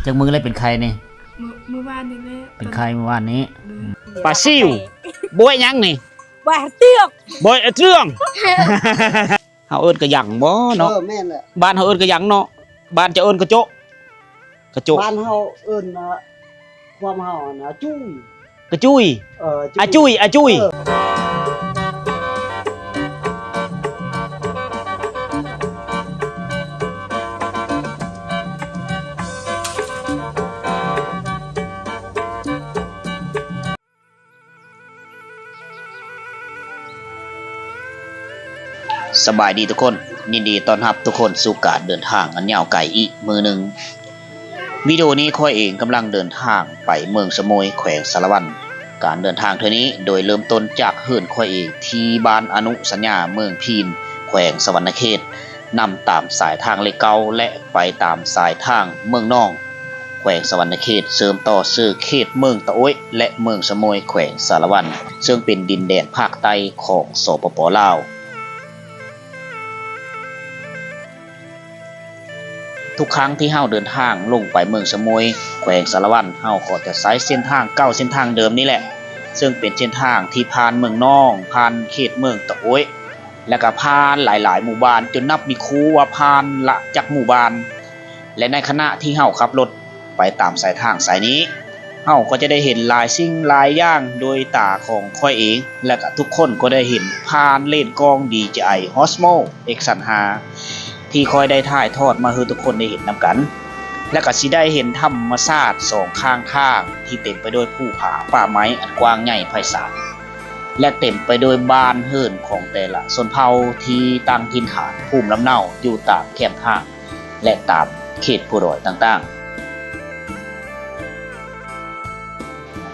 ຈັກມື້ແລ້ວເປັນໄຂ້ນີ້? ມື້ ມື້ວານນີ້ແຫຼະ ເປັນໄຂ້ມື້ວານນີ້. ໂດຍ. ປາຊິວ ບວຍຫຍັງນີ້? ບວຍເທືອກ ບວຍເທືອກ. ເຮົາເອີ້ນກະຫຍັງບໍເນາະ? ເອີ ແມ່ນແຫຼະ. ບ້ານເຮົາເອີ້ນກະຫຍັງເນາະ? ບ້ານເຈົ້າເອີ້ນກະໂຈະ ກະໂຈະ. ບ້ານເຮົາເອີ້ນນະ ຄວາມເຮົານະ ອາຈຸຍ ກະຈຸຍ. ເອີ ອາຈຸຍ ອາຈຸຍ ອາຈຸຍ. ເອີ. ສະບາຍດີທຸກຄົນ, ຍິນດີຕ້ອນຮັບທຸກຄົນສູ່ການເດີນທາງອັນຍາວໄກອີກມື້ໜຶ່ງ. ວິດີໂອນີ້ຂ້ອຍເອງກຳລັງເດີນທາງໄປເມືອງສະໂມຍ ແຂວງສາລະວັນ. ການເດີນທາງເທື່ອນີ້ໂດຍເລີ່ມຕົ້ນຈາກເຮືອນຂ້ອຍເອງທີ່ບ້ານອະນຸສັນຍາ ເມືອງພີນ ແຂວງສະຫວັນນະເຂດ, ນຳຕາມສາຍທາງເລກເກົ້າ ແລະ ໄປຕາມສາຍທາງເມືອງນອງ ແຂວງສະຫວັນນະເຂດ, ເຊື່ອມຕໍ່ເຊິ່ງເຂດເມືອງຕະໂອ້ຍ ແລະ ເມືອງສະໂມຍ ແຂວງສາລະວັນ, ເຊິ່ງເປັນດິນແດນພາກໃຕ້ຂອງ ສປປ ລາວ. ທຸກຄັ້ງທີ່ເຮົາເດີນທາງລົງໄປເມືອງສະໂມຍ ແຂວງສາລະວັນ, ເຮົາກໍຈະໃຊ້ເສັ້ນທາງເກົ່າ ເສັ້ນທາງເດີມນີ້ແຫຼະ, ເຊິ່ງເປັນເສັ້ນທາງທີ່ຜ່ານເມືອງນອງ, ຜ່ານເຂດເມືອງຕະໂອ້ຍ, ແລະກະຜ່ານຫຼາຍໆໝູ່ບ້ານ ຈົນນັບມີຄູ່ວ່າຜ່ານລະຈັກໝູ່ບ້ານ. ແລະໃນຂະນະທີ່ເຮົາຂັບລົດໄປຕາມສາຍທາງສາຍນີ້, ເຮົາກໍຈະໄດ້ເຫັນຫຼາຍສິ່ງຫຼາຍຢ່າງໂດຍຕາຂອງຂ້ອຍເອງ ແລະກະທຸກຄົນກໍໄດ້ເຫັນຜ່ານເລນກ້ອງ ດີເຈໄອ Osmo X ຫ້າ ທີ່ຂ້ອຍໄດ້ຖ່າຍທອດມາໃຫ້ທຸກຄົນໄດ້ເຫັນນຳກັນ, ແລະກະຊິໄດ້ເຫັນທຳມະຊາດສອງຂ້າງທາງທີ່ເຕັມໄປດ້ວຍພູຜາປ່າໄມ້ອັນກວ້າງໃຫຍ່ໄພສານ. ແລະເຕັມໄປດ້ວຍບ້ານເຮືອນຂອງແຕ່ລະຊົນເຜົ່າທີ່ຕັ້ງຖິ່ນຖານພູມລຳເນົາຢູ່ຕາມແຄມທາງ ແລະ ຕາມເຂດພູດອຍຕ່າງໆ.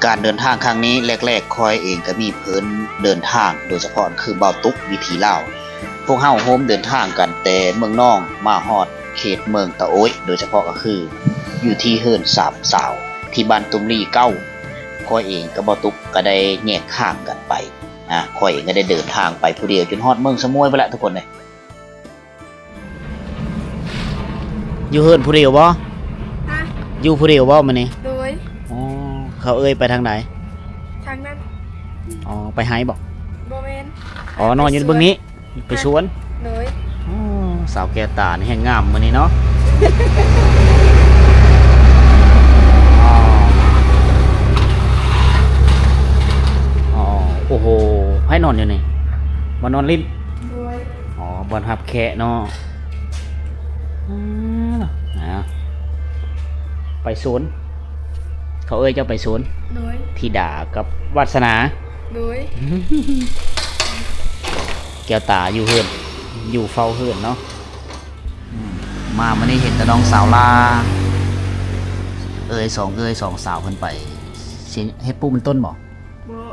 ການເດີນທາງຄັ້ງນີ້ ແລກໆຂ້ອຍເອງກໍມີເພື່ອນເດີນທາງ ໂດຍສະເພາະຄືບ່າວຕຸກ ວິຖີລາວ. ພວກເຮົາໂຮມເດີນທາງກັນແຕ່ເມືອງນອງມາຮອດເຂດເມືອງຕະໂອ້ຍ ໂດຍສະເພາະກໍຄືຢູ່ທີ່ເຮືອນສາມສາວ ທີ່ບ້ານຕຸ້ມລີເກົ່າ. ຂ້ອຍເອງກັບບ່າວຕຸກກໍໄດ້ແຍກທາງກັນໄປ. ອາ ຂ້ອຍເອງກໍໄດ້ເດີນທາງໄປຜູ້ດຽວຈົນຮອດເມືອງສະໂມຍພຸ້ນແຫຼະທຸກຄົນເອີຍ. ຢູ່ເຮືອນຜູ້ດຽວບໍ່? ຮະ? ຢູ່ຜູ້ດຽວບໍ່ມື້ນີ້? ໂດຍ. ອໍ ເຂົາເອີ້ຍໄປທາງໃດ? ທາງນັ້ນ. ອໍ ໄປໄຮ່ບໍ່? ບໍ່ແມ່ນ. ອໍ ນອນຢູ່ເບື້ອງນີ້. ໄປສວນ. ໂດຍ. ອໍ ສາວແກ້ວຕານີ້ແຮ່ງງາມມື້ນີ້ເນາະ. ອໍ ອໍ ໂອ້ໂຫ ໃຜນອນຢູ່ນີ້? ມານອນຫຼິ້ນ. ໂດຍ. ອໍ ບ່ອນຮັບແຂກເນາະ. ອືມ ນະ ໄປສວນ. ເຂົາເອີ້ຍເຈົ້າໄປສວນ. ໂດຍ. ທິດາກັບວາດສະໜາ. ໂດຍ. ແກ້ວຕາຢູ່ເຮືອນ ຢູ່ເຝົ້າເຮືອນເນາະ. ອືມ ມາມື້ນີ້ເຫັນແຕ່ນ້ອງສາວລາ ເອີ່ຍ ສອງເອີ່ຍ ສອງສາວເພິ່ນໄປຊິເຮັດປູກມັນຕົ້ນບໍ່? ບໍ່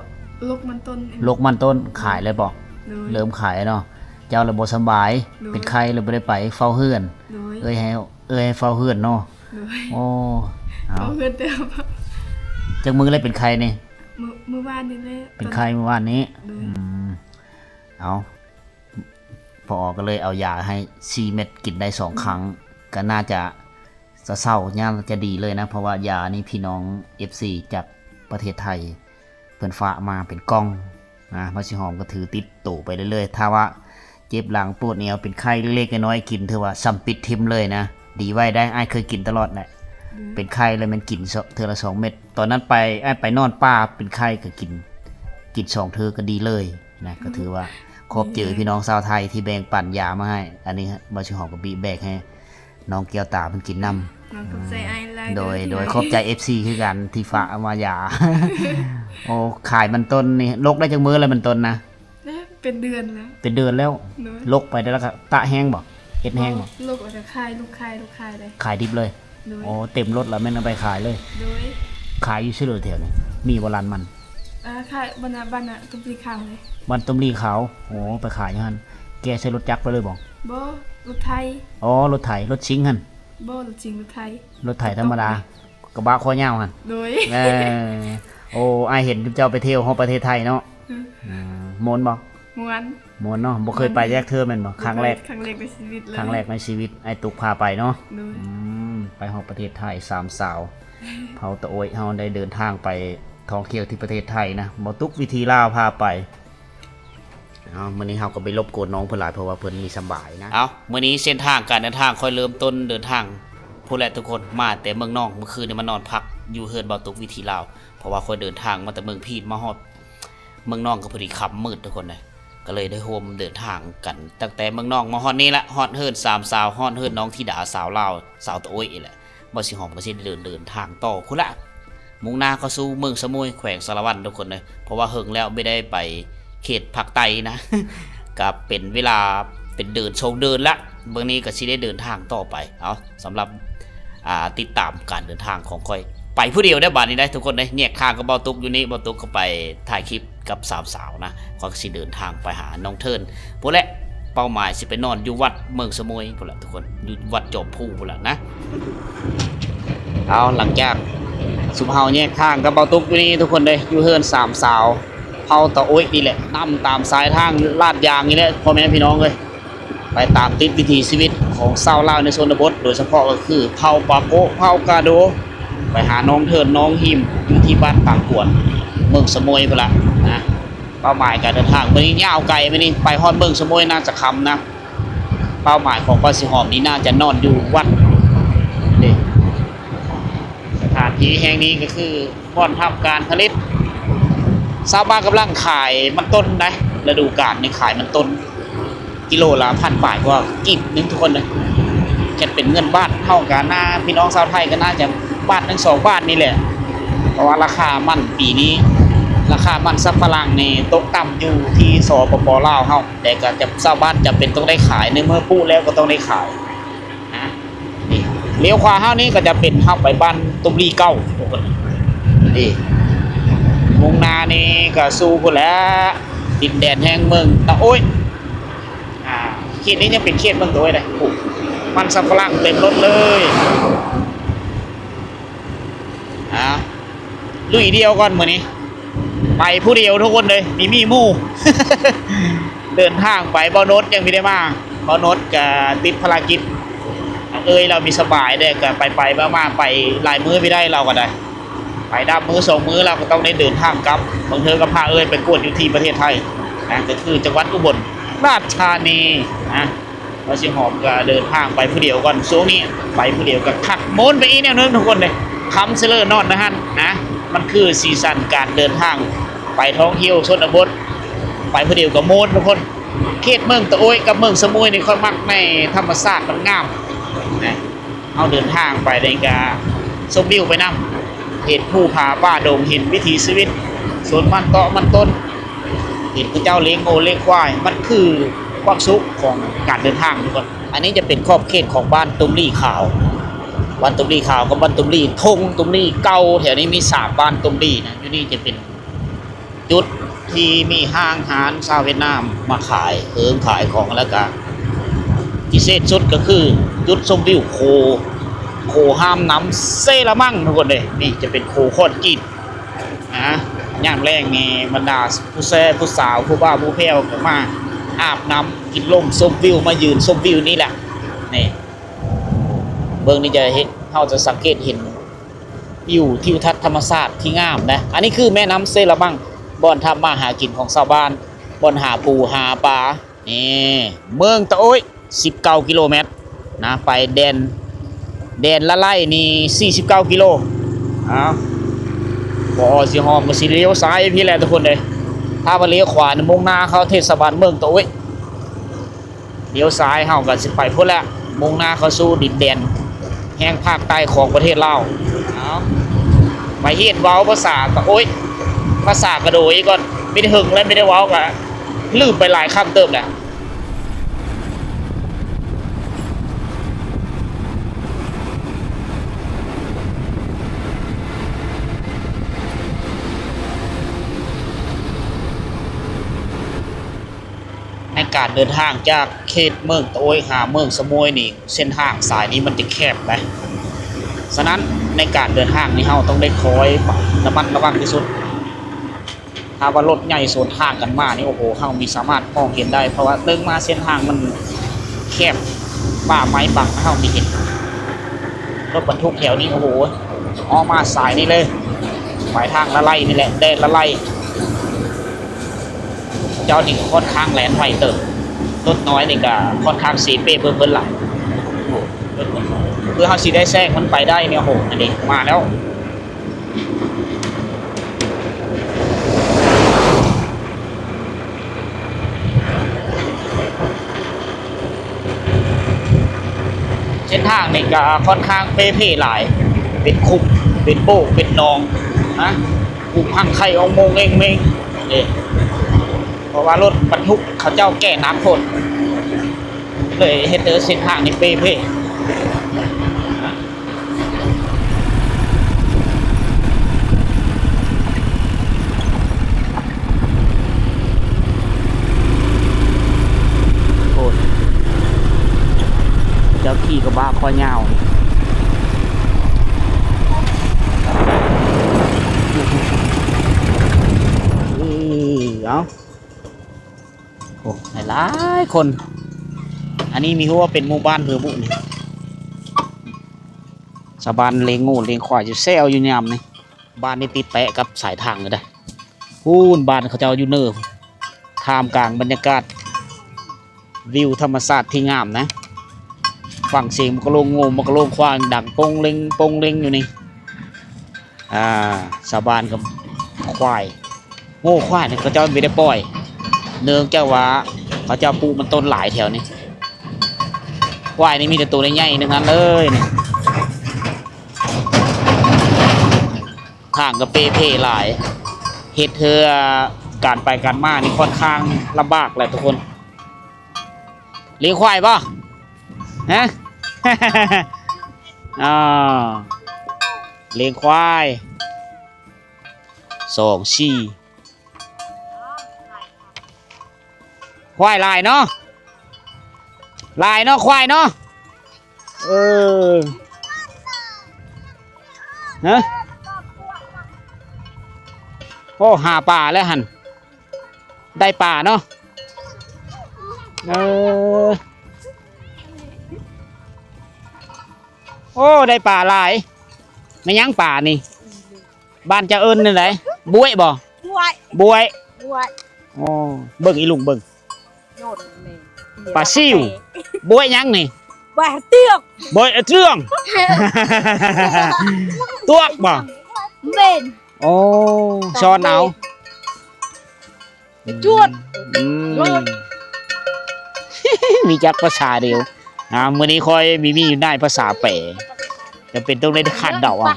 ລົກມັນຕົ້ນ. ລົກມັນຕົ້ນ ອືມ ຂາຍແລ້ວບໍ່? ໂດຍ. ເລີ່ມຂາຍແລ້ວເນາະ. ເຈົ້າລະບໍ່ສະບາຍ. ໂດຍ. ເປັນໄຂ້ລະບໍ່ໄດ້ໄປເຝົ້າເຮືອນ. ໂດຍ. ເອີ່ຍໃຫ້ ເອີ່ຍໃຫ້ເຝົ້າເຮືອນເນາະ. ໂດຍ. ໂອ້ ເອົາ ເຝົ້າເຮືອນແຕ່ ຈັກມື້ແລ້ວເປັນໄຂ້ນີ້? ມື້ ມື້ວານນີ້ແຫຼະ ເປັນໄຂ້ມື້ວານນີ້. ໂດຍ. ອືມ ເອົາ ພໍ່ອໍກໍເລີຍເອົາຢາໃຫ້ສີ່ເມັດ ກິນໄດ້ສອງຄັ້ງ ກໍໜ້າຈະ ຈະເຊົາ ຍາມຈະດີເລີຍນະ ເພາະວ່າຢານີ້ພີ່ນ້ອງເອັຟຊີຈາກປະເທດໄທ ເພິ່ນຝາກມາເປັນກ່ອງນະ ບ່າວສີຫອມກໍຖືຕິດໂຕໄປເລື້ອຍໆ. ຖ້າວ່າເຈັບຫຼັງປວດແອວເປັນໄຂ້ເລັກໆນ້ອຍໆ ກິນຖືວ່າຊ່ຳປິດຖິ້ມເລີຍນະ. ດີໄວ້ໄດ໋ ອ້າຍເຄີຍກິນຕະຫຼອດແຫຼະ. ອືມ ເປັນໄຂ້ແລ້ວແມ່ນກິນເທື່ອລະສອງເມັດ. ຕອນນັ້ນໄປ ອ້າຍໄປນອນປ່າເປັນໄຂ້ກໍກິນ ກິນສອງເທື່ອກໍດີເລີຍນະ. ອືມ ກໍຖືວ່າຂອບໃຈພີ່ນ້ອງຊາວໄທທີ່ແບ່ງປັນຢາມາໃຫ້. ອັນນີ້ບ່າວສີຫອມກໍບີແບກໃຫ້ ນ້ອງແກ້ວຕາເພິ່ນກິນນຳ. ຂອບໃຈອ້າຍຫຼາຍ. ໂດຍ ໂດຍ ຂອບໃຈເອັຟຊີຄືກັນທີ່ຝາກເອົາມາຢາ. ໂອ້ ຂາຍມັນຕົ້ນນີ້ ລົກໄດ້ຈັກມື້ແລ້ວມັນຕົ້ນນະ? ເປັນເດືອນແລ້ວ. ເປັນເດືອນແລ້ວ. ໂດຍ. ລົກໄປແລ້ວກໍຕາກແຫ້ງບໍ່? ເຮັດແຫ້ງບໍ່? ລົກແລ້ວກໍຂາຍ ລູກຂາຍ ລູກຂາຍເລີຍ. ຂາຍດິບເລີຍ. ໂດຍ. ໂອ້ ເຕັມລົດແລ້ວແມ່ນເອົາໄປຂາຍເລີຍ. ໂດຍ. ຂາຍຢູ່ໃສເລີແຖວນີ້ ມີບໍ່ລານມັນ? ເອີ ຂາຍບ້ານນະ ບ້ານນະ ຕຸ້ມລີຂາວເລີຍ. ບ້ານຕຸ້ມລີຂາວ. ໂອ້ ໄປຂາຍຢູ່ຫັ້ນ. ແກ່ໃສ່ລົດຈັກໄປເລີຍບໍ່? ບໍ່ ລົດໄຖ. ອໍ ລົດໄຖ ລົດຊິງຫັ້ນ? ບໍ່ ລົດຊິງ ລົດໄຖ. ລົດໄຖທຳມະດາ ລົດຕົກ ກະບະຄໍຍາວຫັ້ນ? ໂດຍ. ເອີ ໂອ້ ອ້າຍເຫັນເຈົ້າໄປທ່ຽວຮອດປະເທດໄທເນາະ. ອືມ ມ່ວນບໍ່? ມ່ວນ. ມ່ວນເນາະ. ບໍ່ເຄີຍໄປຈັກເທື່ອແມ່ນບໍ່? ຄັ້ງແລກ. ຄັ້ງແລກໃນຊີວິດເລີຍ. ຄັ້ງແລກໃນຊີວິດ ອ້າຍຕຸກພາໄປເນາະ. ໂດຍ. ອືມ ໄປຮອດປະເທດໄທ ສາມສາວເຜົ່າຕາໂອ້ຍເຮົາໄດ້ເດີນທາງໄປທ່ອງທ່ຽວທີ່ປະເທດໄທນະ ບໍ່ຕຸກວິຖີລາວພາໄປ. ເອົາ ມື້ນີ້ເຮົາກໍໄປລົບກວນນ້ອງເພິ່ນຫຼາຍ ເພາະວ່າເພິ່ນມີສະບາຍນະ. ເອົາ ມື້ນີ້ເສັ້ນທາງການເດີນທາງ ຂ້ອຍເລີ່ມຕົ້ນເດີນທາງພຸ້ນແຫຼະທຸກຄົນ ມາແຕ່ເມືອງນອງ ມື້ຄືນນີ້ມານອນພັກຢູ່ເຮືອນບ່າວຕຸກວິຖີລາວ ເພາະວ່າຂ້ອຍເດີນທາງມາແຕ່ເມືອງພີນມາຮອດ ເມືອງນອງກໍພໍດີຄ່ຳມືດທຸກຄົນເອີຍ ກໍເລີຍໄດ້ຮ່ວມເດີນທາງກັນ ຕັ້ງແຕ່ເມືອງນອງມາຮອດນີ້ລະ ຮອດເຮືອນສາມສາວ ຮອດເຮືອນນ້ອງທິດາສາວລາວ ສາວຕາໂອ້ຍນີ້ແຫຼະ. ບ່າວສີຫອມກໍຊິເດີນ ເດີນທາງຕໍ່ພຸ້ນລະ ມຸ່ງໜ້າເຂົ້າສູ່ເມືອງສະໝຸຍ ແຂວງສາລະວັນທຸກຄົນເອີຍ ເພາະວ່າເຫິງແລ້ວບໍ່ໄດ້ໄປເຂດພາກໃຕ້ນະ ກໍເປັນເວລາເປັນເດືອນສອງເດືອນລະ ເບິ່ງນີ້ກໍຊິໄດ້ເດີນທາງຕໍ່ໄປ. ເອົາ ສຳລັບ ອ່າ ຕິດຕາມການເດີນທາງຂອງຂ້ອຍ ໄປຜູ້ດຽວໄດ້ບາດນີ້ໄດ໋ທຸກຄົນເດ້ ແຍກທາງກັບບ່າວຕຸກຢູ່ນີ້ ບ່າວຕຸກກໍໄປຖ່າຍຄລິບກັບສາມສາວນະ ຂ້ອຍກໍຊິເດີນທາງໄປຫານ້ອງເທີນພຸ້ນແຫຼະ ເປົ້າໝາຍຊິໄປນອນຢູ່ວັດເມືອງສະໝຸຍພຸ້ນແຫຼະທຸກຄົນ ຢູ່ວັດຈອມພູພຸ້ນແຫຼະນະ. ເອົາ ຫຼັງຈາກຊຸມເຮົາແຍກທາງກັບບ່າວຕຸກຢູ່ນີ້ທຸກຄົນເດ້ ຢູ່ເຮືອນສາມສາວເຜົ່າຕາໂອ້ຍນີ້ແຫຼະ ນຳຕາມສາຍທາງລາດຢາງນີ້ແຫຼະ ພໍ່ແມ່ພີ່ນ້ອງເອີຍ. ໄປຕາມຕິດວິຖີຊີວິດຂອງຊາວລາວໃນຊົນນະບົດ ໂດຍສະເພາະກໍຄືເຜົ່າປາໂກະ ເຜົ່າກາໂດ ໄປຫານ້ອງເທີນ ນ້ອງຮິມ ຢູ່ທີ່ບ້ານປາງກວນ ເມືອງສະໝຸຍພຸ້ນລະນະ. ເປົ້າໝາຍການເດີນທາງມື້ນີ້ຍາວໄກ ມື້ນີ້ໄປຮອດເມືອງສະໝຸຍໜ້າຈະຄ່ຳນະ. ເປົ້າໝາຍຂອງບ່າວສີຫອມນີ້ໜ້າຈະນອນຢູ່ວັດເດ້. ສະຖານທີ່ແຫ່ງນີ້ກໍຄືບ່ອນທຳການຜະລິດ ຊາວບ້ານກຳລັງຂາຍມັນຕົ້ນໄດ໋ ລະດູການນີ້ຂາຍມັນຕົ້ນ ກິໂລລະພັນປາຍກວ່າກີບໜຶ່ງທຸກຄົນເອີຍ. ຄັນເປັນເງິນບາດເຮົາກໍໜ້າ ພີ່ນ້ອງຊາວໄທກໍໜ້າຈະບາດໜຶ່ງສອງບາດນີ້ແຫຼະ ເພາະວ່າລາຄາມັນປີນີ້ ລາຄາມັນສຳປະຫຼັງນີ້ຕົກຕ່ຳຢູ່ທີ່ ສປປ ລາວເຮົາ ແຕ່ກໍຈະ ຊາວບ້ານຈຳເປັນຕ້ອງໄດ້ຂາຍ ໃນເມື່ອປູກແລ້ວກໍຕ້ອງໄດ້ຂາຍ. ນະ ນີ້ ລ້ຽວຂວາເຮົານີ້ກໍຈະເປັນ ເຮົາໄປບ້ານຕຸ້ມລີເກົ່າ ນີ້ ມຸ່ງໜ້ານີ້ກໍສູ່ພຸ້ນແຫຼະ ດິນແດນແຫ່ງເມືອງຕາໂອ້ຍ. ອ່າ ເຂດນີ້ຍັງເປັນເຂດເມືອງຕາໂອ້ຍເດ້ ປູກມັນສຳປະຫຼັງເຕັມລົດເລີຍ. ອ່າ ລຸຍດຽວກ່ອນມື້ນີ້ ໄປຜູ້ດຽວທຸກຄົນເລີຍ ມີມີໝູ່ ເດີນທາງໄປ. ບ່າວໂນດຍັງບໍ່ໄດ້ມາ ບ່າວໂນດກະຕິດພາລະກິດ ເອີຍ ລາວມີສະບາຍແດ່ ກະໄປໆມາໆ ໄປຫຼາຍມື້ບໍ່ໄດ້ ລາວກະໄດ້ ໄປດຳມື້ສອງມື້ ລາວກະຕ້ອງໄດ້ເດີນທາງກັບ. ບາງເທື່ອກະພາເອີຍໄປກວດຢູ່ທີ່ປະເທດໄທນະ ກະຄືຈັງຫວັດອຸບົນລາດທານີນະ. ບ່າວສີຫອມກະເດີນທາງໄປຜູ້ດຽວກ່ອນ ຊ່ວງນີ້ໄປຜູ້ດຽວກະຄັກ ມ່ວນໄປອີກແນວໜຶ່ງທຸກຄົນເດ້. ຄ່ຳຊະເລີນອນນະຫັ້ນນະ ມັນຄືສີສັນການເດີນທາງໄປທ່ອງທ່ຽວຊົນນະບົດ ໄປຜູ້ດຽວກະມ່ວນທຸກຄົນ. ເຂດເມືອງຕາໂອ້ຍກັບເມືອງສະໝຸຍນີ້ ຂ້ອຍມັກໃນທຳມະຊາດມັນງາມນະ. ເຮົາເດີນທາງໄປນີ້ກະຊົມວິວໄປນຳ ເຫັນພູຜາປ່າດົງ ເຫັນວິຖີຊີວິດ ສວນມັນຕອກມັນຕົ້ນ ເຫັນເຂົາເຈົ້າລ້ຽງງົວລ້ຽງຄວາຍ ມັນຄືຄວາມສຸກຂອງການເດີນທາງທຸກຄົນ. ອັນນີ້ຈະເປັນຂອບເຂດຂອງບ້ານຕຸ້ມລີຂາວ ບ້ານຕຸ້ມລີຂາວກັບບ້ານຕຸ້ມລີ ທົ່ງຕຸ້ມລີເກົ່າ. ແຖວນີ້ມີສາມບ້ານຕຸ້ມລີນະ ຢູ່ນີ້ຈະເປັນ ຈຸດທີ່ມີຫ້າງຮ້ານຊາວຫວຽດນາມມາຂາຍເຄື່ອງຂາຍຂອງ ແລ້ວກະພິເສດສຸດກໍຄືຈຸດຊົມວິວໂຂ ໂຂຫ້າມນ້ຳເຊລະມັງທຸກຄົນເດ້. ນີ້ຈະເປັນໂຂຄອນກຣີດນະ. ຍາມແລງນີ້ບັນດາຜູ້ແຊ ຜູ້ສາວ ຜູ້ບ່າວ ຜູ້ແພ້ວກໍມາອາບນ້ຳ ກິນລົມ ຊົມວິວ ມາຢືນຊົມວິວນີ້ແຫຼະ. ນີ້ ເບິ່ງນີ້ຈະເຫັນ ເຮົາຈະສັງເກດເຫັນ ວິວທິວທັດທຳມະຊາດທີ່ງາມນະ. ອັນນີ້ຄືແມ່ນ້ຳເຊລະມັງ ບ່ອນທຳມາຫາກິນຂອງຊາວບ້ານ ບ່ອນຫາປູຫາປາ. ນີ້ ເມືອງຕາໂອ້ຍ ສິບເກົ້າກິໂລແມັດນະ ໄປແດນ ແດນລະໄລນີ້ສີ່ສິບເກົ້າກິໂລ. ເອົາ ພໍຊິຮອດ ມັນຊິລ້ຽວຊ້າຍພີ້ແຫຼະທຸກຄົນເອີຍ. ຖ້າວ່າລ້ຽວຂວານີ້ ມຸ່ງໜ້າເຂົ້າເທດສະບານເມືອງຕາໂອ້ຍ. ລ້ຽວຊ້າຍເຮົາກໍຊິໄປພຸ້ນແຫຼະ ມຸ່ງໜ້າເຂົ້າສູ່ດິນແດນແຫ່ງພາກໃຕ້ຂອງປະເທດລາວ. ເອົາ ໄປຮຽນເວົ້າພາສາກະ ໂອ້ຍ ພາສາກະໂດຍກ່ອນ ມີແຕ່ເຫິງແລ້ວ ມີແຕ່ເວົ້າກະລືມໄປຫຼາຍຄຳເຕີບແຫຼະ. ໃນການເດີນທາງຈາກເຂດເມືອງຕະໂອ້ຍຫາເມືອງສະໂໝຍນີ້ ເສັ້ນທາງສາຍນີ້ມັນຈະແຄບໄດ໋. ສະນັ້ນ ໃນການເດີນທາງນີ້ ເຮົາຕ້ອງໄດ້ຄອຍລະມັດລະວັງທີ່ສຸດ. ຖ້າວ່າລົດໃຫຍ່ສວນທາງກັນມານີ້ ໂອ້ໂຫ ເຮົາມີສາມາດມອງເຫັນໄດ້ ເພາະວ່າເຖິງມາເສັ້ນທາງມັນແຄບ ປ່າໄມ້ບັງ ເຮົາມີເຫັນ. ລົດບັນທຸກແຖວນີ້ ໂອ້ໂຫ ອອກມາສາຍນີ້ເລີຍ ໄປທາງລະໄລນີ້ແຫຼະ ແດນລະໄລ ເຈົ້ານີ້ຂ້ອນຂ້າງແລ່ນໄວເຕີບ ລົດນ້ອຍນີ້ກະຂ້ອນຂ້າງເຊເປ້ເບິ່ງເພິ່ນລະ ເພື່ອເຮົາຊິໄດ້ແຊງມັນໄປໄດ້ນີ້ ໂອ້ໂຫ ອັນນີ້ມາແລ້ວ. ເສັ້ນທາງນີ້ກະຂ້ອນຂ້າງເປ່ເພຫຼາຍ ເປັນຂຸມ ເປັນໂປ້ ເປັນໜອງນະ ຂຸມຮັງໄຂ່ອອງໂມງເອງເມງເດ້ ເພາະວ່າລົດບັນທຸກເຂົາເຈົ້າແກ່ໜັກໂພດ ເລີຍເຮັດໃຫ້ເສັ້ນທາງນີ້ເປ່ເພ. ໂອ້ຍ ເຈົ້າຂີ່ກະບະຄໍຍາວ ເອີ ເອົາ. ໂອ້ ຫຼາຍໆຄົນ ອັນນີ້ມີຮູ້ວ່າເປັນໝູ່ບ້ານເພີບຸນີ້ ຊາວບ້ານລ້ຽງງົວລ້ຽງຄວາຍຢູ່ແຊວຢູ່ຍາມນີ້ ບ້ານນີ້ຕິດແປະກັບສາຍທາງເລີຍເດ້ ພຸ້ນ ບ້ານເຂົາເຈົ້າຢູ່ເນີ ທ່າມກາງບັນຍາກາດ ວິວທຳມະຊາດທີ່ງາມນະ ຟັງສຽງໝາກກະໂລງງົວ ໝາກກະໂລງຄວາຍດັງໂປ່ງເລັງໂປ່ງເລັງຢູ່ນີ້ ອ່າ ຊາວບ້ານກັບຄວາຍ ໂອ້ ຄວາຍນີ້ເຂົາເຈົ້າບໍ່ໄດ້ປ່ອຍ ເນື່ອງຈາກວ່າເຂົາເຈົ້າປູກມັນຕົ້ນຫຼາຍແຖວນີ້ ຄວາຍນີ້ມີແຕ່ໂຕໃຫຍ່ໆທັງນັ້ນເລີຍນີ້ ທາງກະເປ່ເພຫຼາຍ ເຮັດໃຫ້ການໄປການມານີ້ຂ້ອນຂ້າງລຳບາກແຫຼະທຸກຄົນ. ລ້ຽງຄວາຍບໍ່? ຮະ? ອ່າ ລ້ຽງຄວາຍ ສອງ ສີ່ ຄວາຍຫຼາຍເນາະ ຫຼາຍເນາະ ຄວາຍເນາະ ເອີ ຮະ? ໂອ້ ຫາປາແລ້ວຫັ້ນ ໄດ້ປາເນາະ ເອີ ໂອ້ ໄດ້ປາຫຼາຍ ແມ່ນຫຍັງປານີ້? ບ້ານເຈົ້າເອີ້ນແນວໃດ? ບວຍບໍ່? ບວຍ ບວຍ ບວຍ ໂອ້ ເບິ່ງອີລຸງເບິ່ງ ໂຍນແມ່ ປາຊິວ ບວຍຫຍັງນີ້? ບວຍເທືອກ ບວຍເທືອກ ຕວກບໍ່? ແມ່ນ ໂອ້ ຊ້ອນເອົາ ຈວດ ອືມ ຈວດ ມີຈັກພາສາດຽວ ອ່າ ມື້ນີ້ຂ້ອຍມີ ມີຢູ່ໃນພາສາແປ ຈຳເປັນຕ້ອງໄດ້ຄາດເດົາເອົາ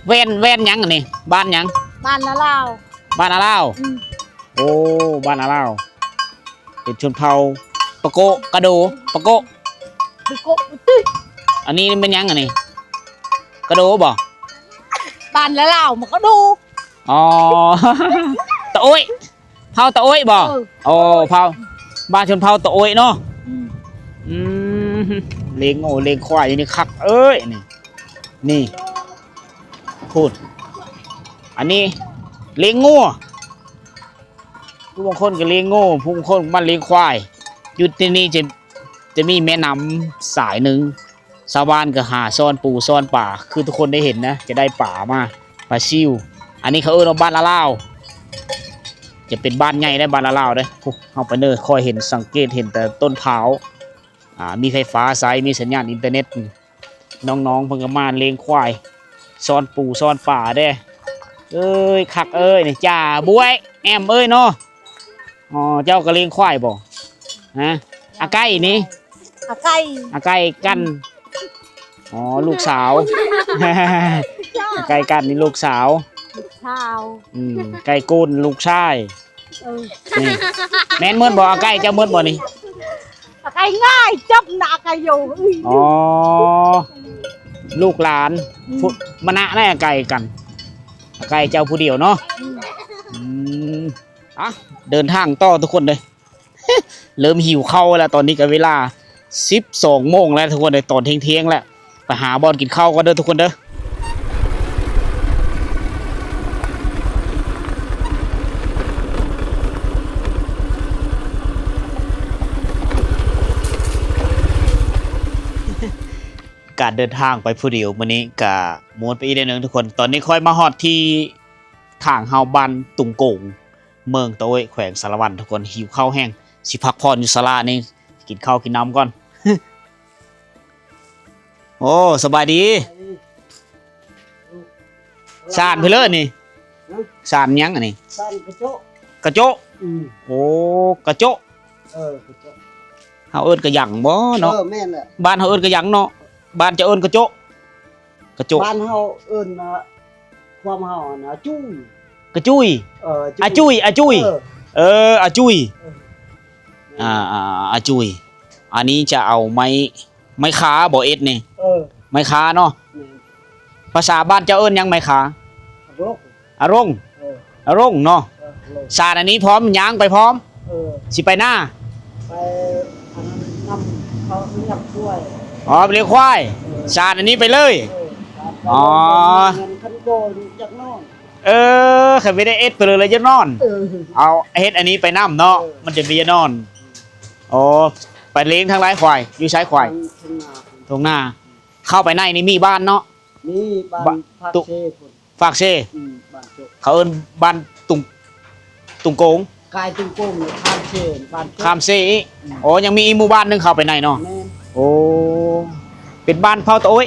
ແວ່ນ ແວ່ນຫຍັງອັນນີ້? ບ້ານຫຍັງ? ບ້ານນາລາວ ບ້ານນາລາວ ອືມ ໂອ້ ບ້ານນາລາວ ເປັນຊົນເຜົ່າປະໂກະ ກະໂດ ປະໂກະ ປະໂກະ ອັນນີ້ແມ່ນຫຍັງອັນນີ້? ກະໂດບໍ່? ບ້ານລະລາວມັນກະໂດ ອໍ ຕະໂອ້ຍ ເຜົ່າຕະໂອ້ຍບໍ່? ເອີ ໂອ້ ເຜົ່າ ບ້ານຊົນເຜົ່າຕະໂອ້ຍເນາະ ອືມ ອືມ ລ້ຽງງົວລ້ຽງຄວາຍຢູ່ນີ້ຄັກເອີຍ ນີ້ ນີ້ ພຸ້ນ ອັນນີ້ລ້ຽງງົວ ຜູ້ບາງຄົນກໍລ້ຽງງົວ ຜູ້ບາງຄົນມັກລ້ຽງຄວາຍ ຢູ່ທີ່ນີ້ຈະ ຈະມີແມ່ນ້ຳສາຍໜຶ່ງ ຊາວບ້ານກໍຫາຊ້ອນປູຊ້ອນປາ ຄືທຸກຄົນໄດ້ເຫັນນະ ຈະໄດ້ປາມາ ປາຊິວ ອັນນີ້ເຂົາເອີ້ນວ່າບ້ານລະລາວ ຈະເປັນບ້ານໃຫຍ່ເດ້ ບ້ານລະລາວເດ້ ເຮົາໄປເນີ ຂ້ອຍເຫັນ ສັງເກດເຫັນແຕ່ຕົ້ນພ້າວ ອ່າ ມີໄຟຟ້າໃຊ້ ມີສັນຍານອິນເຕີເນັດ ນ້ອງໆເພິ່ນກໍມາລ້ຽງຄວາຍ ຊ້ອນປູຊ້ອນປາເດ້ ເອີຍ ຄັກເອີຍ ນີ້ ຈ່າບວຍ ແອມເອີຍເນາະ ອໍ ເຈົ້າກໍລ້ຽງຄວາຍບໍ່? ຮະ? ອາໄກ່ນີ້? ອາໄກ່ ອາໄກ່ກັນ ອໍ ລູກສາວ ອາໄກ່ກັນນີ້ລູກສາວ ລູກສາວ ອືມ ໄກ່ໂກນລູກຊາຍ ເອີ ນີ້ ແມ່ນໝົດບໍ່? ອາໄກ່ເຈົ້າໝົດບໍ່ນີ້? ອາໄກ່ງ່າຍ ຈັບໜ້າໄກ່ຢູ່ ອໍ ລູກຫຼານ ອືມ ມະນະໄດ້ອາໄກ່ກັນ ອາໄກ່ເຈົ້າຜູ້ດຽວເນາະ ອືມ ອືມ ອ່ະ ເດີນທາງຕໍ່ທຸກຄົນເດີ ເລີ່ມຫິວເຂົ້າແລ້ວ ຕອນນີ້ກໍເວລາສິບສອງໂມງແລ້ວທຸກຄົນເດີ ຕອນທ່ຽງໆແລ້ວ ໄປຫາບ່ອນກິນເຂົ້າກ່ອນເດີທຸກຄົນເດີ. ການເດີນທາງໄປຜູ້ດຽວມື້ນີ້ກະມ່ວນໄປອີກແນວໜຶ່ງທຸກຄົນ. ຕອນນີ້ຂ້ອຍມາຮອດທີ່ທາງເຮົາ ບ້ານຕຸງໂກງ ເມືອງຕະໂອ້ຍ ແຂວງສາລະວັນ ທຸກຄົນ. ຫິວເຂົ້າແຮງ ຊິພັກຜ່ອນຢູ່ສາລານີ້ ກິນເຂົ້າກິນນ້ຳກ່ອນ. ໂອ້ ສະບາຍດີ. ສານເພິ່ນເລີນີ້. ຮະ? ສານຫຍັງອັນນີ້? ສານກະໂຈະ. ກະໂຈະ? ອືມ. ໂອ້ ກະໂຈະ. ເອີ ກະໂຈະ. ເຮົາເອີ້ນກະຫຍັງບໍເນາະ? ເອີ ແມ່ນແຫຼະ. ບ້ານເຮົາເອີ້ນກະຫຍັງເນາະ? ບ້ານເຈົ້າເອີ້ນກະໂຈະ? ກະໂຈະ. ບ້ານເຮົາເອີ້ນ ຄວາມເຮົາຫັ້ນນະ ອາຈຸ້ຍ. ກະຈຸ້ຍ. ເອີ ອາຈຸ້ຍ ອາຈຸ້ຍ. ເອີ ເອີ ອາຈຸ້ຍ. ເອີ ອາ ອາ ອາຈຸ້ຍ. ອັນນີ້ຈະເອົາໄມ້ ໄມ້ຄາບໍເອັດນີ້? ເອີ ໄມ້ຄາເນາະ. ແມ່ນ. ພາສາບ້ານເຈົ້າເອີ້ນຫຍັງ ໄມ້ຄາ? ອາລົງ. ອາລົງ. ເອີ ອາລົງເນາະ. ເອີ ອາລົງ. ສານອັນນີ້ພ້ອມ ຍ່າງໄປພ້ອມ. ເອີ ຊິໄປນາ? ໄປອັນນັ້ນນຳເຂົາລ້ຽງຄວາຍ. ອໍ ໄປລ້ຽງຄວາຍ. ເອີ ສານອັນນີ້ໄປເລີຍ. ເອີ ສານໄປເລີຍ. ອໍ ເງິນຄັນໂດນຢາກນອນ. ເອີ ຄັນບໍ່ໄດ້ເອັດໄປເລີຍ ແລ້ວຢາກນອນ. ເອີ ເອົາເຮັດອັນນີ້ໄປນຳເນາະ. ເອີ ມັນຈະບໍ່ຢາກນອນ. ອໍ ໄປລ້ຽງທາງໃດຄວາຍ? ຢູ່ໃສຄວາຍ? ທາງ ທາງນາ. ທົ່ງນາ. ເຂົ້າໄປໃນນີ້ມີບ້ານເນາະ? ມີ ບ້ານ ບ້ານ ປາກເຊພຸ້ນ. ປາກເຊ. ອືມ ບ້ານໂຈະ. ເຂົາເອີ້ນບ້ານຕຸງ ຕຸງໂກງ. ກາຍຕຸງໂກງ ຂ້າມເຊ ບ້ານໂຈະ. ຂ້າມເຊອີກ. ອືມ. ໂອ້ ຍັງມີອີກໝູ່ບ້ານໜຶ່ງເຂົ້າໄປໃນເນາະ. ແມ່ນ. ໂອ້ ເປັນບ້ານເຜົ່າຕະໂອ້ຍ.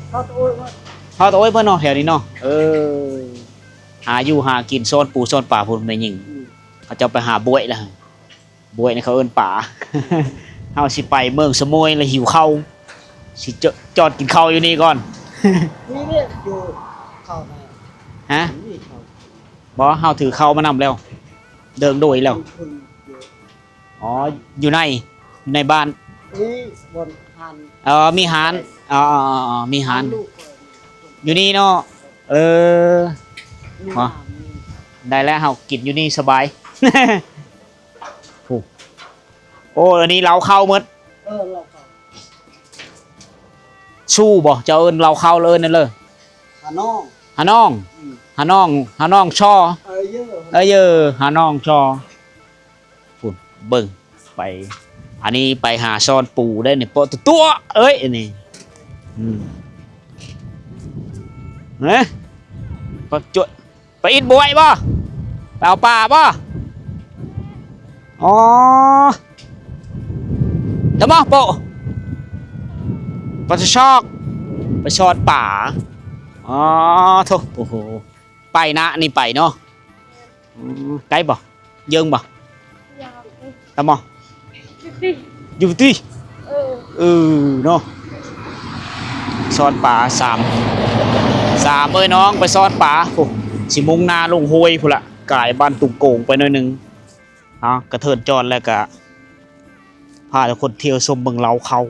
ເຜົ່າຕະໂອ້ຍເບິດ. ເຜົ່າຕະໂອ້ຍເບິດເນາະ ແຖວນີ້ເນາະ. ເອີ ຫາຢູ່ຫາກິນ ຊ້ອນປູຊ້ອນປາພຸ້ນແມ່ຍິງ. ອືມ. ເຂົາເຈົ້າໄປຫາບວຍລະ. ບວຍນີ້ເຂົາເອີ້ນປາ. ເຮົາຊິໄປເມືອງສະໂໝຍລະຫິວເຂົ້າ ຊິຈອດ ຈອດກິນເຂົ້າຢູ່ນີ້ກ່ອນ. ມີວຽກຢູ່ເຂົ້ານະ. ຮະ? ມີເຂົ້າ. ບໍ່ ເຮົາຖືເຂົ້າມານຳແລ້ວ ເດີງໂດຍແລ້ວ. ມີຄົນຢູ່. ອໍ ຢູ່ໃນ ໃນບ້ານ. ມີບ່ອນຮ້ານ. ເອີ ມີຮ້ານ. ເອີ ມີຮ້ານ. ຢູ່ນີ້ເນາະ. ເອີ ມີ ອໍ ຮ້ານ. ໄດ້ແລ້ວ ເຮົາກິນຢູ່ນີ້ສະບາຍ. ຜູ້ ໂອ້ ອັນນີ້ເລົ້າເຂົ້າໝົດ. ເອີ ເລົ້າເຂົ້າ. ຊູບໍ່? ເຈົ້າເອີ້ນເລົ້າເຂົ້າ ເອີ້ນນັ້ນເລີຍ. ຫານ້ອງ. ຫານ້ອງ. ອືມ. ຫານ້ອງ ຫານ້ອງຊໍ. ເອີ ເອີ ຫານ້ອງຊໍ. ພຸ້ນ ເບິ່ງໄປ ອັນນີ້ໄປຫາຊ້ອນປູໄດ້ນີ້ ເປາະຕົວເອີຍ ອັນນີ້. ອືມ ເອີ ປະຈົວ ໄປອິດບວຍບໍ່? ໄປເອົາປາບໍ່? ອໍ ຕະມອໂປະ ປາຊອກ ໄປຊອດປາ. ອໍ ໂທ້ ໂອ້ໂຫ ໄປນະ ນີ້ໄປເນາະ. ອືມ ໄກບໍ່? ເຢິງບໍ່? ຕະມອ ຢູ່ຕິ ເອີ ເອີເນາະ. ຊອດປາ ສາມ ສາມເອີຍນ້ອງໄປຊອດປາ. ໂອ້ ຊິມຸ່ງໜ້າລົງຫ້ວຍພຸ້ນລະ ກາຍບ້ານຕຸງໂກງໄປໜ້ອຍໜຶ່ງ. ເອົາ ກະເທີນຈອດແລ້ວກະພາທຸກຄົນທ່ຽວຊົມເບິ່ງເລົ້າເຂົ້າ.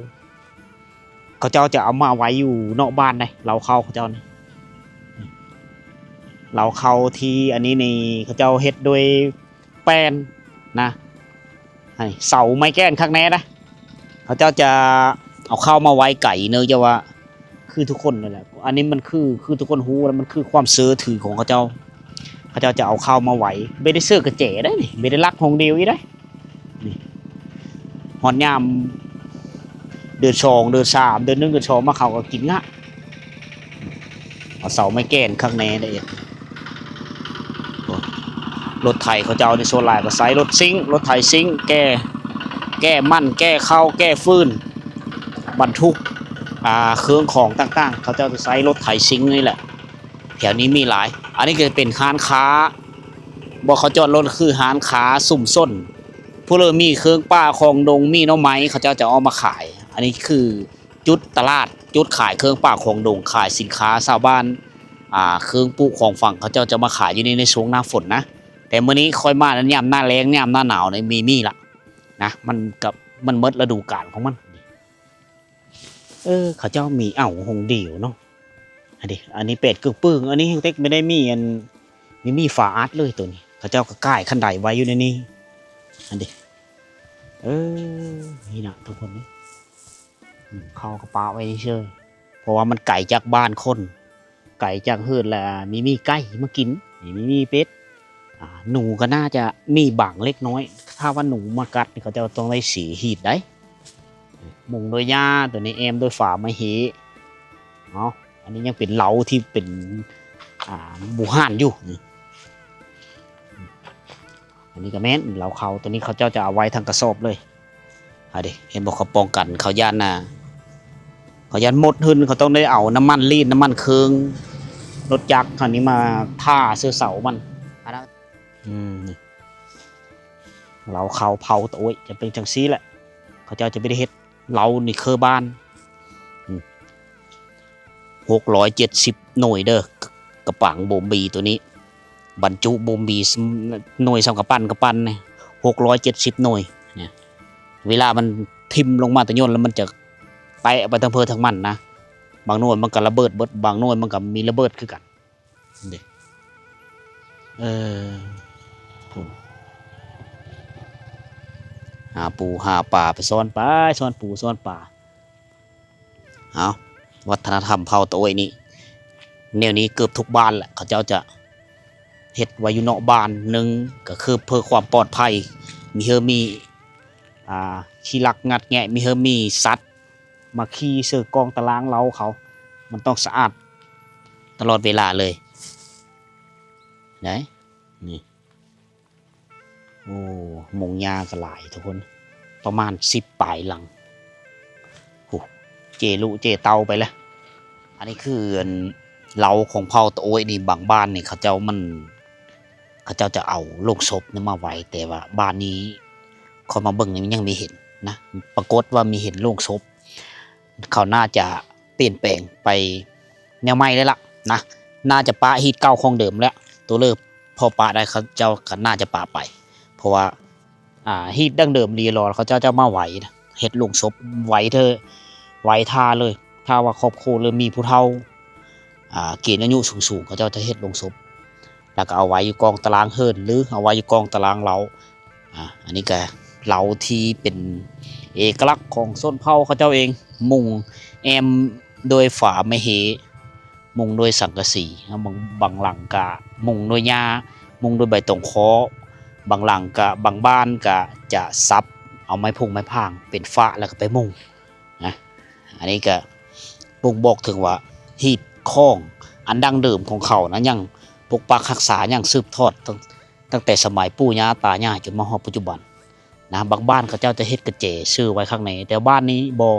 ເຂົາເຈົ້າຈະເອົາມາໄວ້ຢູ່ນອກບ້ານໃດ໋ ເລົ້າເຂົ້າເຂົາເຈົ້ານີ້. ເລົ້າເຂົ້າທີ່ອັນນີ້ນີ້ ເຂົາເຈົ້າເຮັດດ້ວຍແປ້ນນະ ໃຫ້ເສົາໄມ້ແກ່ນຄັກແນ່ນະ. ເຂົາເຈົ້າຈະເອົາເຂົ້າມາໄວ້ໄກເນີ ຈະວ່າ ຄືທຸກຄົນນັ້ນແຫຼະ ອັນນີ້ມັນຄື ຄືທຸກຄົນຮູ້ແລ້ວ ມັນຄືຄວາມເຊື່ອຖືຂອງເຂົາເຈົ້າ. ເຂົາເຈົ້າຈະເອົາເຂົ້າມາໄວ້ ບໍ່ໄດ້ເຊື່ອກະແຈໄດ໋ນີ້ ບໍ່ໄດ້ລັກຫ້ອງດຽວອີກໄດ໋. ນີ້ ຮອດຍາມເດືອນສອງ ເດືອນສາມ ເດືອນໜຶ່ງ ເດືອນສອງມາ ເຂົາກໍກິນງະ. ເອົາເສົາໄມ້ແກ່ນຄັກແນ່ໄດ໋. ໂອ້ ລົດໄຖເຂົາເຈົ້ານີ້ສ່ວນຫຼາຍກໍໃຊ້ລົດຊິງ ລົດໄຖຊິງ ແກ່ ແກ່ມັນ ແກ່ເຂົ້າ ແກ່ຟືນ ບັນທຸກ ອ່າ ເຄື່ອງຂອງຕ່າງໆ ເຂົາເຈົ້າຈະໃຊ້ລົດໄຖຊິງນີ້ແຫຼະ. ແຖວນີ້ມີຫຼາຍ. ອັນນີ້ກໍຈະເປັນຮ້ານຄ້າ ບໍ່ ເຂົາຈອດລົດ ຄືຮ້ານຄ້າຊຸມຊົນ. ຜູ້ເລີຍມີເຄື່ອງປ່າຂອງດົງ ມີໜໍ່ໄມ້ ເຂົາເຈົ້າຈະເອົາມາຂາຍ. ອັນນີ້ຄືຈຸດຕະຫຼາດ ຈຸດຂາຍເຄື່ອງປ່າຂອງດົງ ຂາຍສິນຄ້າຊາວບ້ານ. ອ່າ ເຄື່ອງປູກຂອງຝັງ ເຂົາເຈົ້າຈະມາຂາຍຢູ່ໃນ ໃນຊ່ວງໜ້າຝົນນະ. ແຕ່ມື້ນີ້ຂ້ອຍມານັ້ນ ຍາມໜ້າແລ້ງ ຍາມໜ້າໜາວນີ້ມີ ມີລະນະ ມັນກໍ ມັນໝົດລະດູການຂອງມັນ. ເອີ ເຂົາເຈົ້າມີເອົາຫ້ອງດຽວເນາະ. ອັນນີ້ ອັນນີ້ແປດເກີກປຶ້ງ ອັນນີ້ແຮງເຕັກ ບໍ່ໄດ້ມີອັນ ມີ ມີຝາອັດເລີຍໂຕນີ້. ເຂົາເຈົ້າກໍກ່າຍຄັນໄດໄວ້ຢູ່ໃນນີ້ ອັນນີ້. ເອີ ນີ້ນະທຸກຄົນ ອືມ ເຂົາກໍປະໄວ້ເຊີຍ ເພາະວ່າມັນໄກຈາກບ້ານຄົນ ໄກຈາກເຮືອນ ແລ້ວມີ ມີໄກ່ມາກິນ ມີ ມີເປັດ ອ່າ ໜູກໍໜ້າຈະມີບາງເລັກນ້ອຍ. ຖ້າວ່າໜູມາກັດນີ້ ເຂົາເຈົ້າຕ້ອງໄດ້ເສຍຮີດໄດ໋. ມຸງດ້ວຍຫຍ້າ ຕົວນີ້ແອ້ມດ້ວຍຝາໄມ້ເຮເນາະ. ອັນນີ້ຍັງເປັນເລົາທີ່ເປັນ ອ່າ ບູຮານຢູ່. ອັນນີ້ກໍແມ່ນເລົາເຂົ້າ ຕົວນີ້ເຂົາເຈົ້າຈະເອົາໄວ້ທັງກະສອບເລີຍ. ຫາເດ້ ເຫັນບໍ່ ເຂົາປ້ອງກັນ ເຂົາຢ້ານນະ ເຂົາຢ້ານມົດຫື່ນ ເຂົາຕ້ອງໄດ້ເອົານ້ຳມັນລີດ ນ້ຳມັນເຄີງ ລົດຈັກ ອັນນີ້ມາທາໃສ່ເສົາມັນ. ອັນນັ້ນ ອືມ ນີ້ ເລົາເຂົ້າເຜົ່າຕາໂອ້ຍ ຈະເປັນຈັ່ງຊີ້ແຫຼະ ເຂົາເຈົ້າຈະບໍ່ໄດ້ເຮັດ. ເລົານີ້ຄືບ້ານ ອືມ ຫົກຮ້ອຍເຈັດສິບໜ່ວຍເດີ ກະປາງໂບມບີຕົວນີ້ ບັນຈຸໂບມບີ ໜ່ວຍສ່ຳກຳປັ້ນ ກຳປັ້ນນີ້ ຫົກຮ້ອຍເຈັດສິບໜ່ວຍ. ເວລາມັນຖິ້ມລົງມາແຕ່ຍົນແລ້ວ ມັນຈະແຕະໄປທັງເພີທັງມັນນະ. ບາງໜ່ວຍມັນກໍລະເບີດເບິດ ບາງໜ່ວຍມັນກໍມີລະເບີດຄືກັນ. ເດ້ ເອີ ພຸ້ນ ຫາປູຫາປາ ໄປຊ້ອນປາ ຊ້ອນປູຊ້ອນປາ. ເອົາ ວັດທະນະທຳເຜົ່າຕາໂອ້ຍນີ້ ແນວນີ້ເກືອບທຸກບ້ານແຫຼະ ເຂົາເຈົ້າຈະເຮັດໄວ້ຢູ່ນອກບ້ານ. ໜຶ່ງກໍຄືເພື່ອຄວາມປອດໄພ ມີເຫີມີ ອ່າ ຂີ້ລັກງັດແງະ ມີເຫີມີສັດ ມາຂີ້ເຊີກອງຕາລາງເລົາເຂົາ ມັນຕ້ອງສະອາດຕະຫຼອດເວລາເລີຍ ໄດ້ ນີ້. ໂອ້ ມຸງຫຍ້າກໍຫຼາຍທຸກຄົນ ປະມານສິບປາຍຫຼັງ ໂອ້ ເຈລຸເຈເຕົ່າໄປແລ້ວ. ອັນນີ້ຄືອັນເລົາຂອງເຜົ່າຕາໂອ້ຍນີ້ ບາງບ້ານນີ້ເຂົາເຈົ້າມັນ ເຂົາເຈົ້າຈະເອົາໂລງສົບນີ້ມາໄວ້ ແຕ່ວ່າບ້ານນີ້ຂ້ອຍມາເບິ່ງນີ້ມັນຍັງມີເຫັນນະ ປາກົດວ່າມີເຫັນໂລງສົບ. ເຂົາໜ້າຈະປ່ຽນແປງໄປແນວໃໝ່ແລ້ວລະນະ ໜ້າຈະປະຮີດເກົ່າຂອງເດີມແລ້ວ ຕົວເລີກພໍປະໄດ້ ເຂົາເຈົ້າກໍໜ້າຈະປະໄປ ເພາະວ່າ ອ່າ ຮີດດັ້ງເດີມລີລໍ ເຂົາເຈົ້າຈະມາໄວ້ນະ ເຮັດໂລງສົບໄວ້ເທີ ໄວ້ຖ້າເລີຍ. ຖ້າວ່າຄອບຄົວເລີ່ມມີຜູ້ເຖົ້າ ອ່າ ເກນອາຍຸສູງໆ ເຂົາເຈົ້າຈະເຮັດໂລງສົບ ແລ້ວກໍເອົາໄວ້ຢູ່ກອງຕາລາງເຮືອນ ຫຼື ເອົາໄວ້ຢູ່ກອງຕາລາງເລົາ. ອ່າ ອັນນີ້ກໍເລົາທີ່ເປັນເອກະລັກຂອງຊົນເຜົ່າເຂົາເຈົ້າເອງ ມຸງແອ້ມດ້ວຍຝາໄມ້ເຮ ມຸງດ້ວຍສັງກະສີ ບາງ ບາງຫຼັງກະມຸງດ້ວຍຫຍ້າ ມຸງດ້ວຍໃບຕົງເຄາະ ບາງຫຼັງກະ ບາງບ້ານກະຈະສັບເອົາໄມ້ພົງໄມ້ພາງເປັນຝາ ແລ້ວກໍໄປມຸງ. ນະ ອັນນີ້ກະບົ່ງບອກເຖິງວ່າ ຮີດຄອງອັນດັ້ງເດີມຂອງເຂົານະ ຍັງປົກປັກຮັກສາ ຍັງສືບທອດຕັ້ງ ຕັ້ງແຕ່ສະໄໝປູ່ຍ່າຕາຍາຍຈົນມາຮອດປັດຈຸບັນນະ. ບາງບ້ານເຂົາເຈົ້າຈະເຮັດກະແຈຊື່ໄວ້ຂ້າງໃນ ແຕ່ບ້ານນີ້ບໍ່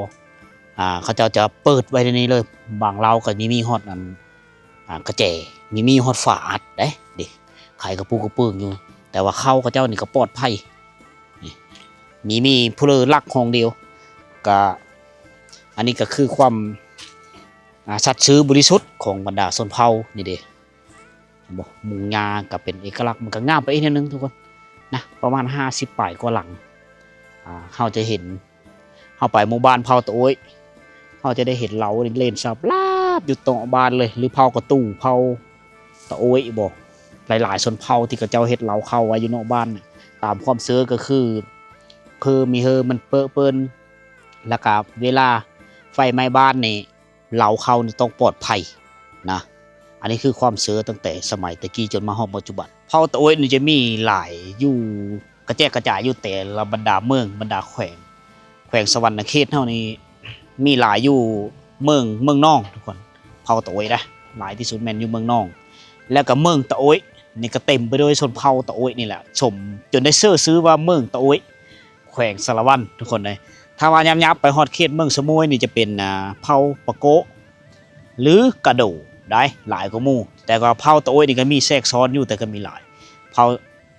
ອ່າ ເຂົາເຈົ້າຈະເປີດໄວ້ໃນນີ້ເລີຍ. ບາງເລົາກໍມີ ມີຮອດອັນ ອ່າ ກະແຈ ມີ ມີຮອດຝາອັດເດ້ ເດ້ ໄຂກະປຸກກະປຶ້ງຢູ່ ແຕ່ວ່າເຂົ້າເຂົາເຈົ້ານີ້ກໍປອດໄພ. ນີ້ ມີ ມີຜູ້ເລີລັກຫ້ອງດຽວ ກະ ອັນນີ້ກໍຄືຄວາມ ອ່າ ສັດຊື່ບໍລິສຸດຂອງບັນດາຊົນເຜົ່ານີ້ເດ້ ເຫັນບໍ່? ມຸງຫຍ້າກໍເປັນເອກະລັກ ມັນກໍງາມໄປອີກແນວໜຶ່ງທຸກຄົນນະ ປະມານຫ້າສິບປາຍກວ່າຫຼັງ. ອ່າ ເຮົາຈະເຫັນ ເຮົາໄປໝູ່ບ້ານເຜົ່າຕາໂອ້ຍ ເຮົາຈະໄດ້ເຫັນເລົານີ້ເຫຼັ້ນສາບລາບຢູ່ເນາະບ້ານເລີຍ ຫຼື ເຜົ່າກະຕູ່ ເຜົ່າຕາໂອ້ຍບໍ ຫຼາຍໆຊົນເຜົ່າທີ່ເຂົາເຈົ້າເຮັດເລົາເຂົ້າໄວ້ຢູ່ເນາະບ້ານ. ຕາມຄວາມເຊື່ອກໍຄື ເພີມີເຮີມັນເປິເປິ້ນ ແລ້ວກະເວລາໄຟໄໝ້ບ້ານນີ້ ເລົາເຂົ້ານີ້ຕ້ອງປອດໄພນະ. ອັນນີ້ຄືຄວາມເຊື່ອຕັ້ງແຕ່ສະໄໝແຕ່ກີ້ຈົນມາຮອດປັດຈຸບັນ. ເຜົ່າຕາໂອ້ຍນີ້ຈະມີຫຼາຍຢູ່ ກະແຈກກະຈາຍຢູ່ແຕ່ລະບັນດາເມືອງ ບັນດາແຂວງ. ແຂວງສະຫວັນນະເຂດເຮົານີ້ມີຫຼາຍຢູ່ເມືອງ ເມືອງນອງທຸກຄົນ ເຜົ່າຕາໂອ້ຍນະ ຫຼາຍທີ່ສຸດແມ່ນຢູ່ເມືອງນອງ ແລ້ວກະເມືອງຕາໂອ້ຍນີ້ກະເຕັມໄປດ້ວຍຊົນເຜົ່າຕາໂອ້ຍນີ້ແຫຼະ ສົມຈົນໄດ້ເຊີຊື່ວ່າເມືອງຕາໂອ້ຍ ແຂວງສາລະວັນທຸກຄົນເອີຍ. ຖ້າວ່າຫຍັບໆໄປຮອດເຂດເມືອງສະໂໝຍນີ້ຈະເປັນ ອ່າ ເຜົ່າປາໂກະ ຫຼື ກະໂດ ໄດ້ຫຼາຍກວ່າໝູ່ ແຕ່ວ່າເຜົ່າຕາໂອ້ຍນີ້ກໍມີແຊກຊ້ອນຢູ່ ແຕ່ກໍມີຫຼາຍ ເຜົ່າ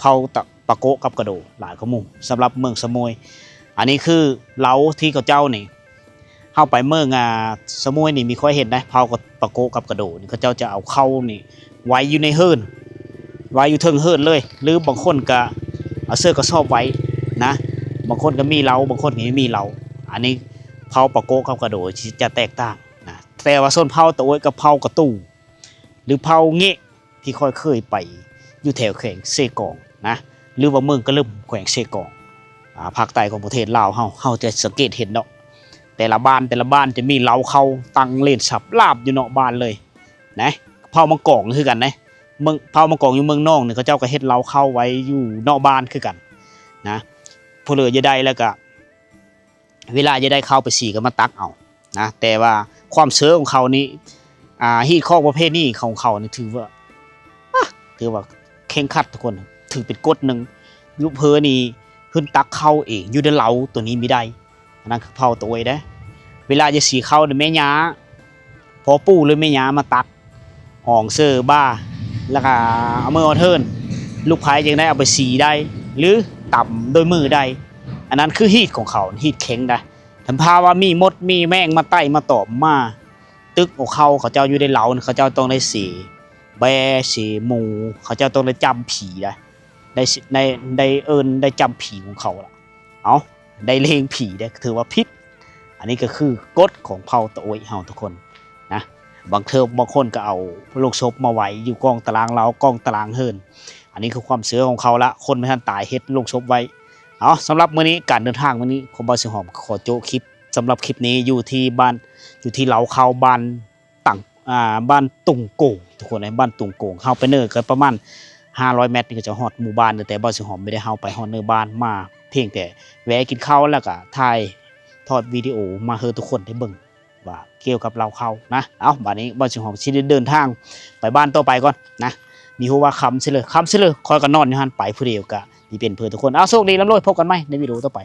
ເຜົ່າຕະ ປາໂກະກັບກະໂດຫຼາຍກວ່າໝູ່ ສຳລັບເມືອງສະໂໝຍ. ອັນນີ້ຄືເລົາທີ່ເຂົາເຈົ້ານີ້ ເຮົາໄປເມືອງ ອ່າ ສະໂໝຍນີ້ມີຄ່ອຍເຫັນໄດ໋ ເຜົ່າປາໂກະກັບກະໂດນີ້ ເຂົາເຈົ້າຈະເອົາເຂົ້ານີ້ໄວ້ຢູ່ໃນເຮືອນ ໄວ້ຢູ່ເທິງເຮືອນເລີຍ ຫຼື ບາງຄົນກະເອົາເສື້ອກະສອບໄວ້ນະ ບາງຄົນກະມີເລົາ ບາງຄົນກະບໍ່ມີເລົາ. ອັນນີ້ເຜົ່າປາໂກະກັບກະໂດຈະແຕກຕ່າງນະ ແຕ່ວ່າຊົນເຜົ່າຕາໂອ້ຍກັບເຜົ່າກະຕູ່ ຫຼື ເຜົ່າເງະ ທີ່ຂ້ອຍເຄີຍໄປຢູ່ແຖວແຂວງເຊກອງນະ ຫຼືວ່າເມືອງກະລຶມ ແຂວງເຊກອງ ອ່າ ພາກໃຕ້ຂອງປະເທດລາວເຮົາ ເຮົາຈະສັງເກດເຫັນເນາະ ແຕ່ລະບ້ານ ແຕ່ລະບ້ານຈະມີເລົາເຂົ້າຕັ້ງເຫຼັ້ນສັບລາບຢູ່ນອກບ້ານເລີຍນະ. ເຜົ່າມັງກອງຄືກັນເດ້ ເມືອງ ເຜົ່າມັງກອງຢູ່ເມືອງນອງນີ້ ເຂົາເຈົ້າກໍເຮັດເລົາເຂົ້າໄວ້ຢູ່ນອກບ້ານຄືກັນນະ. ຜູ້ເຫຼືອຈະໄດ້ແລ້ວກໍ ເວລາຈະໄດ້ເຂົ້າໄປສີກໍມາຕັກເອົານະ. ແຕ່ວ່າຄວາມເຊື່ອຂອງເຂົານີ້ ອ່າ ຮີດຄອງປະເພນີຂອງເຂົານີ້ ຖືວ່າ ອ່າ ຖືວ່າເຄັ່ງຄັດທຸກຄົນ, ຖືເປັນກົດໜຶ່ງ. ຢູ່ເພີນີ້ ຂຶ້ນຕັກເຂົ້າເອງ ຢູ່ໃນເລົາໂຕນີ້ມີໄດ້. ອັນນັ້ນຄືເຜົ່າຕາໂອຍເດ້. ເວລາຈະສີເຂົ້ານີ້ ແມ່ຍ່າ ພໍ່ປູ່ ຫຼືແມ່ຍ່າມາຕັກ ອອງເສີບ່າ ແລ້ວກະເອົາມືອອດເຫີນ ລູກໃພ້ຈຶ່ງໄດ້ເອົາໄປສີໄດ້ ຫຼືຕຳດ້ວຍມືໄດ້. ອັນນັ້ນຄືຮີດຂອງເຂົາ ຮີດເຄັ່ງໄດ໋. ຖ້າຫາກວ່າມີມົດມີແມງມາໄຕ່ມາຕອມມາຕຶກເອົາເຂົ້າ ເຂົາເຈົ້າຢູ່ໃນເລົາ ເຂົາເຈົ້າຕ້ອງໄດ້ເສແບ້ເສໝູ ເຂົາເຈົ້າຕ້ອງໄດ້ຈ້ຳຜີໄດ໋ ໄດ້ ໄດ້ ໄດ້ເອີ້ນ ໄດ້ຈ້ຳຜີຂອງເຂົາລະ ເອົ້າ ໄດ້ເລງຜີໄດ໋ ຖືວ່າຜິດ. ອັນນີ້ກໍຄືກົດຂອງເຜົ່າຕາໂອຍເຮົາທຸກຄົນນະ. ບາງເທື່ອບາງຄົນກໍເອົາໂລງສົບມາໄວ້ຢູ່ກ້ອງຕາລາງເລົາ ກ້ອງຕາລາງເຮືອນ. ອັນນີ້ຄືຄວາມເຊື່ອຂອງເຂົາລະ ຄົນບໍ່ທັນຕາຍເຮັດໂລງສົບໄວ້. ເອົາ ສຳລັບມື້ນີ້ ການເດີນທາງມື້ນີ້ ຂອງບ່າວສຽງຫອມຂໍໂຈະຄລິບ ສຳລັບຄລິບນີ້ຢູ່ທີ່ບ້ານ ຢູ່ທີ່ເລົາເຂົ້າ ບ້ານຕັງ ອ່າ ບ້ານຕຸງໂກງ ທຸກຄົນເອີຍ ບ້ານຕຸງໂກງ. ເຮົາໄປເນີນກໍປະມານຫ້າຮ້ອຍແມັດ ນີ້ກໍຈະຮອດໝູ່ບ້ານ ແຕ່ບ່າວສຽງຫອມບໍ່ໄດ້ເຂົ້າໄປຮອດເນີນບ້ານ ມາພຽງແຕ່ແວ່ກິນເຂົ້າ ແລ້ວກໍຖ່າຍທອດວິດີໂອມາໃຫ້ທຸກຄົນໄດ້ເບິ່ງ ວ່າກ່ຽວກັບເລົ່າເຂົ້ານະ. ເອົາ ບາດນີ້ບ່າວສຽງຫອມຊິໄດ້ເດີນທາງໄປບ້ານຕໍ່ໄປກ່ອນນະ. ມີຮູ້ວ່າຄ່ຳຊິເລີຍ ຄ່ຳຊິເລີຍ ຂ້ອຍກໍນອນຢູ່ຫັ້ນ ໄປຜູ້ດຽວກະມີເປັນເພື່ອນທຸກຄົນ. ເອົາ ໂຊກດີ ລ່ຳລວຍ ພົບກັນໃໝ່ໃນວິດີໂອຕໍ່ໄປ.